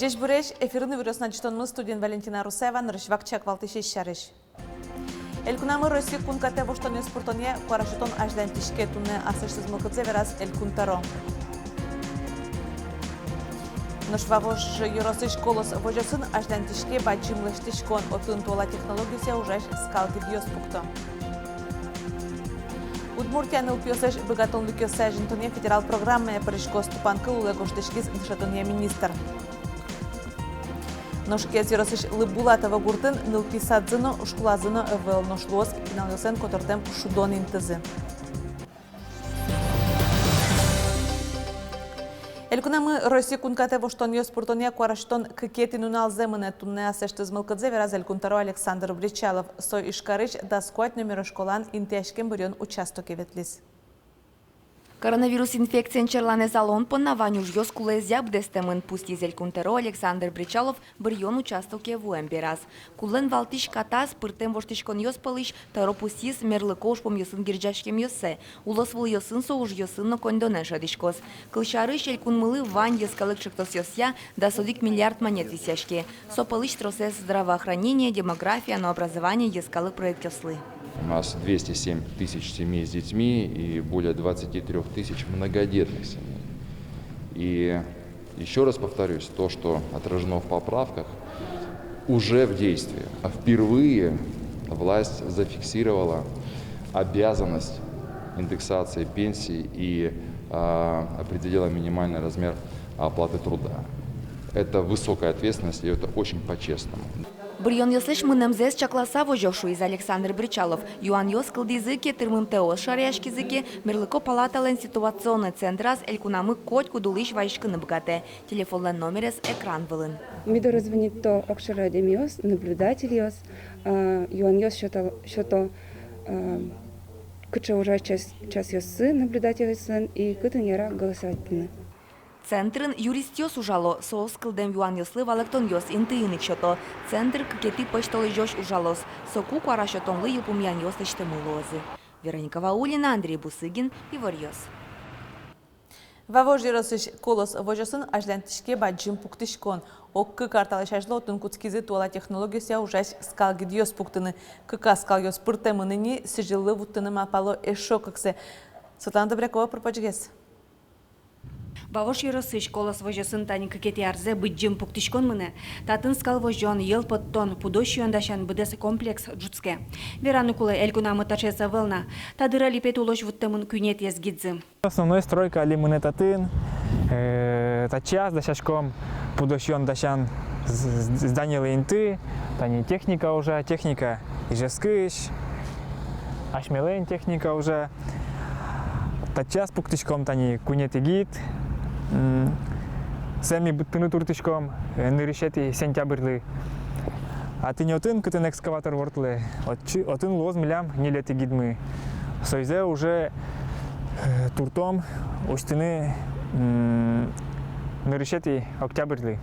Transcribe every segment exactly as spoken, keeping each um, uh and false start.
Ӟечбуресь! Эфирын «Иворъёс» адӟытонмы, студиын Валентина Русаева. Нырысь вакчияк валтӥсез сярысь. Элькунамы Россия кункатэ воштонъёс пыртонъя куара сётон азьланьтӥське. Туннэ аслэсьтыз мылкыдзэ вераз Элькунтӧро. Нош Вавож ёросысь «Колос» возёсын азьланьтӥське бадӟым лэсьтӥськон. Отын туала технологиосъя ужась скал гидъёс пукто. Удмуртия нылпиослэсь быгатонлыкъёссэс азинтонъя федерал программае пыриськоз. Тупанкыл улэ гожтӥськиз дышетонъя министр. Нош Кез ёросысь Лыпбулатово гуртын нылпи садзы но, школазы но ӧвӧл, нош луоз пиналъёслэн котыртэм шудон интызы. Элькунамы Россия кункатэ воштонъёс пыртонъя куара сётон кыкетӥ нуналзэ мынэ. Туннэ аслэсьтыз мылкыдзэ вераз Элькунтӧро Александр Бречалов. Со Ижкарысь дас куать номеро школаын интыяськем быръён участоке ветлӥз. Коронавирус инфекциен черланэз алон понна вань ужъёс кулэезъя быдэстэмын, пусйиз Элькунтӧро Александр Бречалов быръён участоке вуэм бераз. Кунлэн валтӥсь катаз пыртэм воштӥськонъёс пӧлысь тӧро пусйиз мерлыко ужпумъёсын герӟаськемъёссэ. Улосвылъёсын со ужъёсын но коньдонэн шӧдӥськоз. Кылсярысь, элькунмылы вань йӧскалык ӵектосъёсъя дас одӥг миллиард манет висъяське. Со пӧлысь тросэз здравоохранение, демография но образование йӧскалык проектъёслы. У нас двести семь тысяч семей с детьми и более двадцати трёх тысяч многодетных семей. И ещё раз повторюсь, то, что отражено в поправках, уже в действии. А впервые власть зафиксировала обязанность индексации пенсий и, а, определила минимальный размер оплаты труда. Это высокая ответственность, и это очень по-честному. Быръёнъёслэсь мынэмзэс чакласа возё, шуиз Александр Бречалов. Юанъёс кылдӥзы ке, тырмымтэос шараяськизы ке, мерлыко палаталэн ситуационный центраз элькунамы котькуд улӥсь вазиськыны быгатэ. Телефонлэн номерез экран вылын. Ми доры звонито огшоры адямиос, наблюдательёс, а, юанъёс сёто, сёто, а, кыӵе ужа час, часъёссы наблюдательёслэн и кытын яра голосовать карыны. Центрын юристъёс ужало, соос кылдэм юанъёслы валэктонъёс интыын ик сёто. Центр кыкетӥ пӧсьтолэзёзь ужалоз, соку куара сётонлы йылпумъянъёс лэсьтэмы луозы. Вероника Ваулина, Андрей Бусыгин, «Иворъёс». Вавож ёросысь «Колос» возёсын азьланьтӥське бадӟым пуктӥськон. Ог кык ар талэсь азьло отын кутскизы туала технологиосъя ужась скал гидъёс пуктыны. Кыказ скалъёс пыртэмын ини, сӥзьыллы вуттыны малпало эшшо кыксэ. Светлана Добрякова пыр-почгес. Вавож ёросысь «Колос» возёсын тани кыкетӥ арзэ быдӟым пуктӥськон мынэ. Татын скал возён, йӧл поттон, пудо сиён дасян быдэс комплекс ӝутске. Вераны кулэ, элькунамы таӵеез ӧвӧл на. Та дыре липет улозь вуттэмын куинетӥез гидзы. Основной стройка али мынэ татын, э, татчаз дасяськом пудо сиён дасян з-, з-, зданилы инты, тани техника ужа, техника Ижевскысь, асьмелэн техника ужа. Татчаз пуктӥськом тани куинетӥ гид, м, сое ми быдтыны туртӥськом, э, нырысетӥ сентябрьлы. А тӥни отын, кытын экскаватор вортлэ, отчы, отын луоз милям ньылетӥ гидмы. Соизэ уже, э, туртом усьтыны, м, нырысетӥ октябрьлы.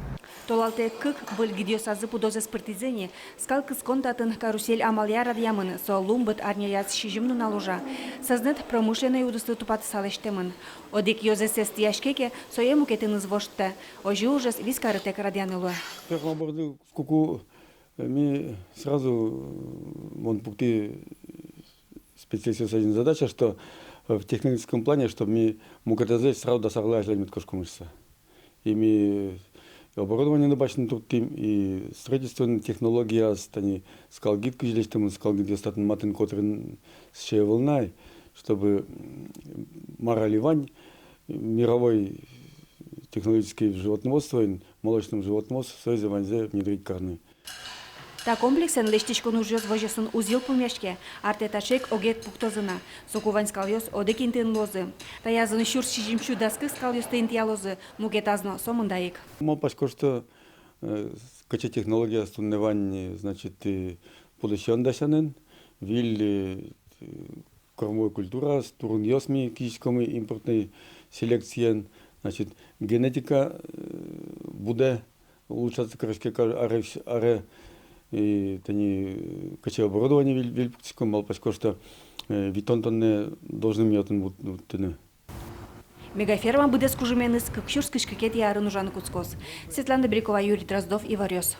Толалтэ кык выль гидъёсазы пудозэс пыртӥзы ини. Скал кыскон татын карусель амалъя радъямын, со лумбыт арняяз сизьым нунал ужа. Сӧзнэт промышленной удыслы тупатыса лэсьтэмын. Одӥг ёзэз эстӥяське ке, сое мукетыныз воштэ. Озьы ужез вискарытэк радъяны луэ. Ферма борды куку, э, ми сразу, э, мон пуктӥ специалистъёс азьын задача, что, э, в техническом плане, чтоб ми мукетазлэсь сразу дас арлы азьлань мед кошкомы шуыса. И ми оборудование но басьтыны турттӥм, и строительствоын технологияз, тани скал гид кызьы лэсьтэмын, скал гидъёс татын матын котырын сыӵе ӧвӧл на, чтобы, м, мар али вань, мировой технологический животноводствоын, молочном животноводствоын, соизэ ваньзэ внедрить карны. Та комплексэн лэсьтӥськон ужъёс возёсын уз йылпумъяське, артэ таӵе ик огет пуктозы на. Соку вань скалъёс одӥг интыын луозы. Таяз но сюрс сизьымсю дас кык скалъёсты интыялозы, мукетаз но сомында ик. Малпасько, что, э, кыӵе технологияз туннэ вань, э, значит, э, пудо сиён дасянын, выль, э, кормовой культураос, турынъёс ми кизиськомы импортной селекциен, Значит, генетика, э, будэ улучшаться кариське ка-, аре, аре, и тани, э, кыӵе оборудование выль-, выль пуктӥськом, малпасько, что, э, витьтон тоннэ должны ми отын вут-, вуттыны. Мегаферма быдэс кужыменыз кык сюрс кызь кыкетӥ арын ужаны кутскоз. Светлана Добрякова, Юрий Дроздов, «Иворъёс».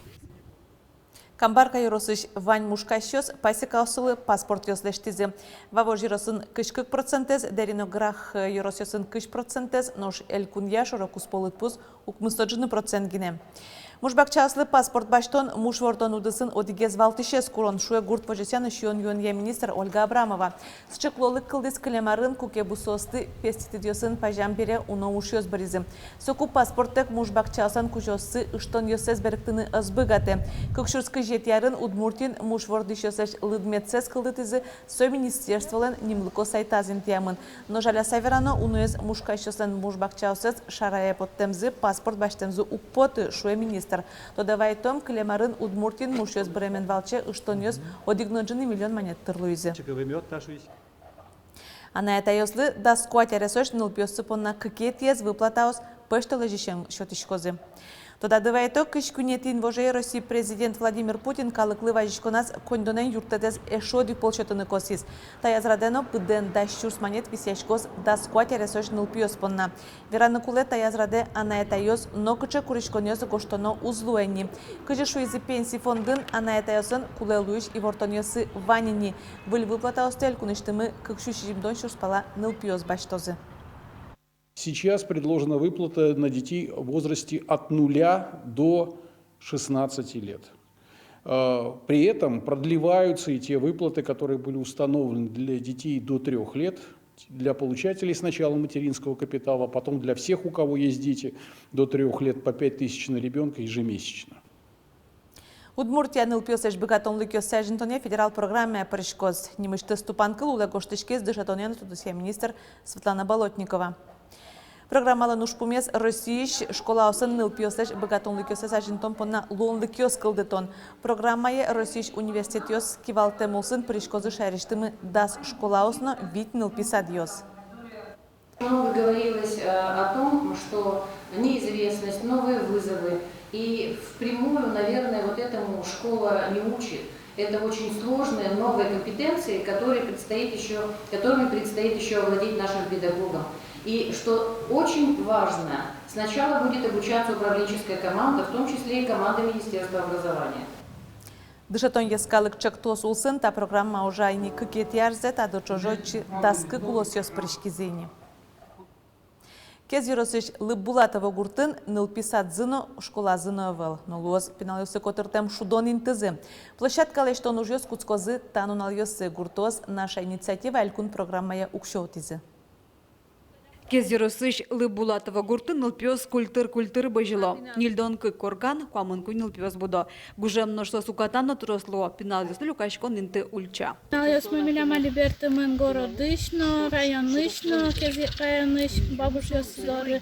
Камбарка ёросысь вань мушкасьёс пасекаоссылы паспортъёс лэсьтӥзы. Вавож ёросын кызь кык процентэз, Дэри но Грах ёросъёсын кызь процентэз, нош элькунъя шоро-куспо лыдпус укмыстон ӝыны процент гинэ. Муш бакчаослы паспорт басьтон муш вордон удысын одӥгез валтӥсез курон, шуэ гурт возёсъя но сиён-юонъя министр Ольга Абрамова. Сыӵе кулэлык кылдӥз кылем арын, куке бусыосты пестицидъёсын пазям бере уно мушъёс быризы. Соку паспорттэк муш бакчаослэн кузёоссы ыштонъёссэс берыктыны ӧз быгатэ. Кык сюрс кызетӥ арын Удмуртиын муш вордӥсьёслэсь лыдметсэс кылдытӥзы, со министерстволэн нимлыко сайтаз интыямын. Но жаляса верано, уноез мушкасьёслэн муш бакчаоссэс шарае поттэмзы, паспорт басьтэмзы уг поты, шуэ министр. Тодэ вайытом, кылем арын Удмуртиын мушъёс быремен валче ыштонъёс одӥг но ӝыны миллион манет тыр луизы. Анай-атайёслы дас куать аресозь нылпиоссы понна кыкетӥез выплатаос пӧсьтолэзьысен сётӥськозы. Тодады вайытом, кызь куинетӥ инвожое Россия президент Владимир Путин калыклы вазиськоназ коньдонэн юрттэтэз эшшо одӥг пол сётыны косӥз. Таяз радэ но быдэн дас сюрс манет висъяськоз дас куать аресозь нылпиос понна. Вераны кулэ, таяз радэ анай-атайёс нокыӵе куриськонъёс гожтоно уз луэ ни. Кызьы шуизы Пенси фондын, анай-атайёслэн кулэ луись ивортонъёссы вань ини. Выль выплатаосты элькунысьтымы кык сю сизьымдон сюрс пала нылпиос басьтозы. Сейчас предложена выплата на детей в возрасте от нуля до шестнадцати лет. Э, при этом продлеваются и те выплаты, которые были установлены для детей до трёх лет, для получателей сначала материнского капитала, потом для всех, у кого есть дети до трёх лет, по пять тысяч на ребёнка ежемесячно. Удмуртия нылпиослэсь быгатонлыкъёссэс азинтонъя федерал программае пыриськоз. Нимысьтыз тупанкыл улэ гожтӥськиз дышетонъя но тодосъя министр Светлана Болотникова. Программалэн ужпумез Россиысь школаосын нылпиослэсь быгатонлыкъёссэс азинтон понна луонлыкъёс кылдытон. Программае Россиысь университетъёс кивалтэм улсын пыриськозы шаерысьтымы дас школаос но вить нылпи садъёс. Много говорилось, э, о том, что неизвестность, новые вызовы, и впрямую, наверное, вот этому школа не учит. Это очень сложные новые компетенции, которые предстоит ещё, которыми предстоит ещё овладеть нашим педагогам. И что очень важно, сначала будет обучаться управленческая команда, в том числе и команда Министерства образования. Дышетон йӧскалык чектос улсын та программа ужа ини кыкетӥ арзэ, та дыр ӵоже отчы дас кык улосъёс пыриськизы ини. Кез ёросысь Лыпбулатово гуртын нылпи садзы но, школазы но ӧвӧл. Но луоз пиналъёслы котыртэм шудон интызы. Площадка лэсьтон ужъёс кутскозы та нуналъёсы. Гуртоос «Наша инициатива» элькун программая уксё утӥзы. Кез ёросысь Лыпбулатово гуртын нылпиос культыр-культыр бызьыло. Ньыльдон кык коркан, куамын куинь нылпиос будо. Гужем нош соос уката но трос луо, пиналъёслы люкаськон инты ульча. Пиналъёсмы милям али бертэмын городысь но, районысь но, Кез районысь, бабушъёс доры.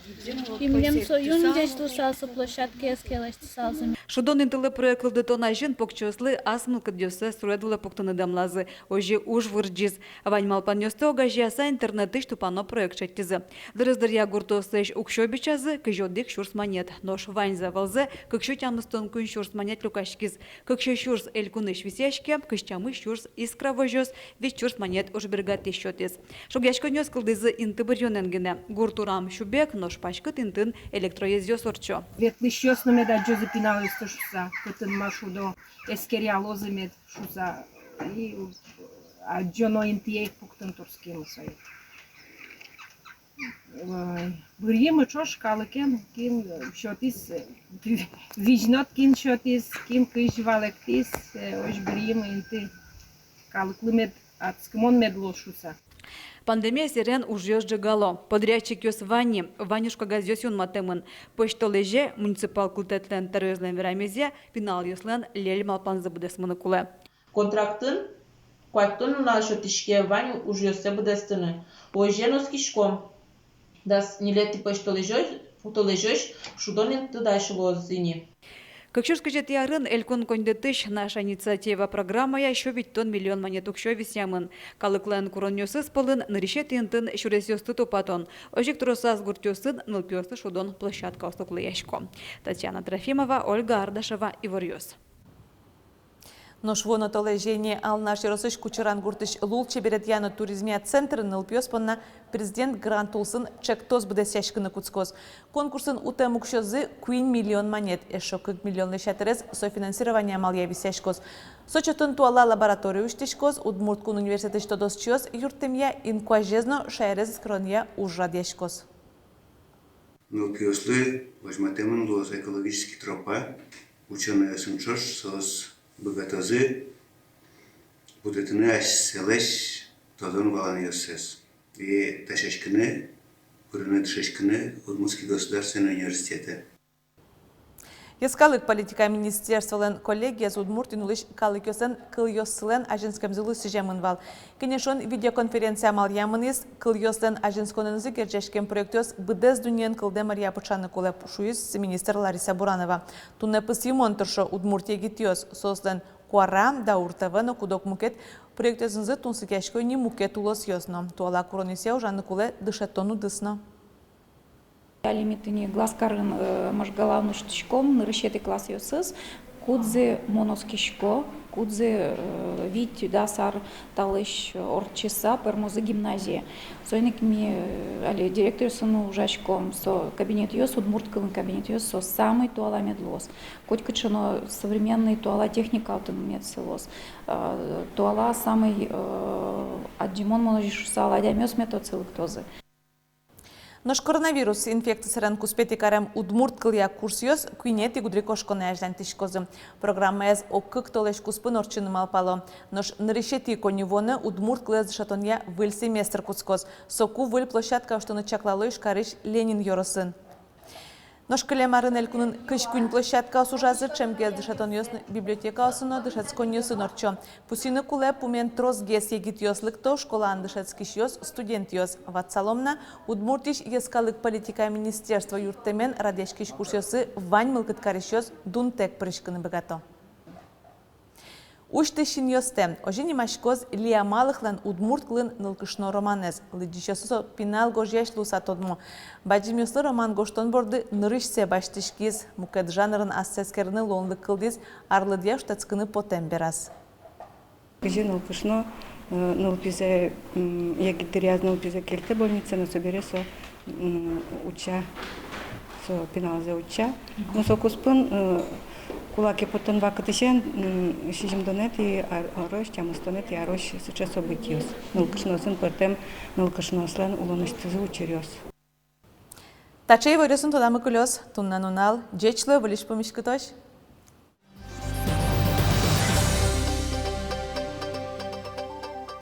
И милем со юн ӟеч луысал, со площадкаез ке лэсьтысалзы. Шудон интылы проект кылдытон азьын покчиослы ас мылкыдъёссэс суред вылэ пуктыны дэмлазы. Озьы уж вырӟиз. Вань малпанъёсты огазеяса, интернетысь тупано проект шедьтӥзы. Дырыз дыръя гуртоослэсь уксё бичазы, кызь одӥг сюрс манет. Нош ваньзэ валзэ кык сю тямыстон куинь сюрс манет люкаськиз. Кык сю сюрс элькунысь висъяське, кызь тямыс сюрс «Искра» возёс, вить сюрс манет ужбергатӥсь сётӥз. Шугъяськонъёс кылдӥзы инты быръёнэн гинэ. Гурт урам сюбег, нош паськыт интын электроезъёс ортчо. Ветлӥсьёс но мед адӟозы пиналъёсты шуыса, кытын ма шудо, эскеръялозы мед шуыса. И адӟоно интые ик пуктыны турттӥмы сое. Ой, быръимы ӵош калыкен, кин сётӥз, э, визьнод кин сётӥз, кин кызьы валэктӥз, э, озьы быръимы инты, калыклы мед адскымон мед луоз шуыса. Пандемия сэрен ужъёс ӝегало. Подрядчикъёс вань ни, вань ужкагазъёс юнматэмын. Пӧсьтолэзе, муниципал кылдытэтлэн тӧроезлэн верамезъя, пиналъёслэн льӧль малпанзы быдэсмыны кулэ. Контрактын куатьтон нунал сётӥське вань ужъёссэ быдэстыны. Озьыен оскиськом, дас ньылетӥ пӧсьтолэзёзь, толэзёзь шудон инты дась луоз ини. Кык сюрс кызетӥ арын элькун коньдэтысь «Наша инициатива» программая сю витьтон миллион манет уксё висъямын. Калыклэн куронъёсыз пӧлын нырысетӥ интын сюресъёсты тупатон, озьы ик тросаз гуртъёсын нылпиосты шудон площадкаос лыктылӥсько. Татьяна Трофимова, Ольга Ардашева, «Иворъёс». Нош вуоно толэзе ини Алнаш ёросысь Кучеран гуртысь лулчеберетъя но туризмъя центрын нылпиос понна президент грант улсын чектос быдэсъяськыны кутскоз. Конкурсын утэм уксёзы куинь миллион манет, эшшо кык миллионлэсь ятырез софинансирование амалъя висъяськоз. Со чотын туала лаборатория усьтӥськоз, Удмурт кун университетысь тодосчиос юрттэмъя, инкуазез но шаерез эскеронъя уж радъяськоз. Нылпиослы возьматэмын луоз экологический тропа, учёнойёсын ӵош соос быгатозы будэтыны асьсэлэсь тодон-валанъёссэс и дасяськыны, курыны дышетскыны Удмуртский государственный университетэ. Йӧскалык политика министерстволэн коллегиез Удмуртиын улӥсь калыкъёслэн кылъёссылэн азинскемзылы сӥземын вал. Кенешон видеоконференция амалъя мынӥз. Кылъёслэн азинсконэнызы герӟаськем проектъёс быдэс дуннеын кылдэм ӧръя пыӵаны кулэ, шуиз министр Лариса Буранова. Туннэ пусйымон тыршо удмурт егитъёс, соослэн «Куара», «Даур ТВ» но куд-ог мукет проектъёсынызы тунсыкъясько ини мукет улосъёс но. Туала куронъёсъя ужаны кулэ дышетон удыс но. Али ми тӥни Глазкарын, э, Можгалаын усьтӥськом нырысетӥ классъёсыз, кудзэ мон оскисько, кудзэ, э, вить-дас ар талэсь ортчыса пӧрмозы гимназие. Соин ик ми, э, али директоръёсын но ужаськом, со кабинетъёс, удмурт кылын кабинетъёс, со самый туала мед луоз. Котькыӵе но современный туала техника отын мед сылоз. Э, туала самый, э, адӟымон, мон озьы шуысал, адямиос мед отчы лыктозы. Нош коронавирус инфекция сэрен куспетӥ карем удмурт кылъя курсъёс куинетӥ гудырикошконэ азьланьтӥськозы. Программаез ог-кык толэзь куспын ортчыны малпало. Нош нырысетӥ коньывуонэ удмурт кылэз дышетонъя выль семестр кутскоз. Соку выль площадка усьтыны чаклало Ижкарысь Ленин ёросын. Нош кылем арын элькунын кызь куинь площадкаос ужазы, ӵемгес дышетонъёс но библиотекаосын но, дышетсконниосын но ортчо. Пусйыны кулэ, пумен тросгес егитъёс лыкто: школаын дышетскисьёс, студентъёс. Ватсалом на, Удмуртиысь йӧскалык политика министерство юрттэмен радъяськись курсъёсы вань мылкыд карисьёс дунтэк пыриськыны быгато. «Усьты синъёстэ» — озьы нимаськоз Лия Малыхлэн удмурт кылын нылкышно романэз. Лыдӟисьёслы со пинал гожъясь луыса тодмо. Бадӟымъёслы роман гожтон борды нырысьсэ басьтӥськиз. Мукет жанрын ассэ эскерыны луонлык кылдӥз арлыдъя шутэтскыны потэм бераз. Кызьы нылкышно, э, нылпизэ, м, егит дыръяз нылпизэ кельтэ больницае, но собере со, м, утча, со пиналзэ утча. Но со куспын, э, кулаке потон вакытысен, м, сизьымдонэтӥ ар-, арозь, тямыстонэтӥ арозь сыӵе событиос. Нылкышноосын пӧртэм, нылкышноослэн улонысьтызы учыръёс. Таӵе иворъёсын тодамы кылёз туннэ нунал. Ӟеч луэ, выльысь пумиськытозь.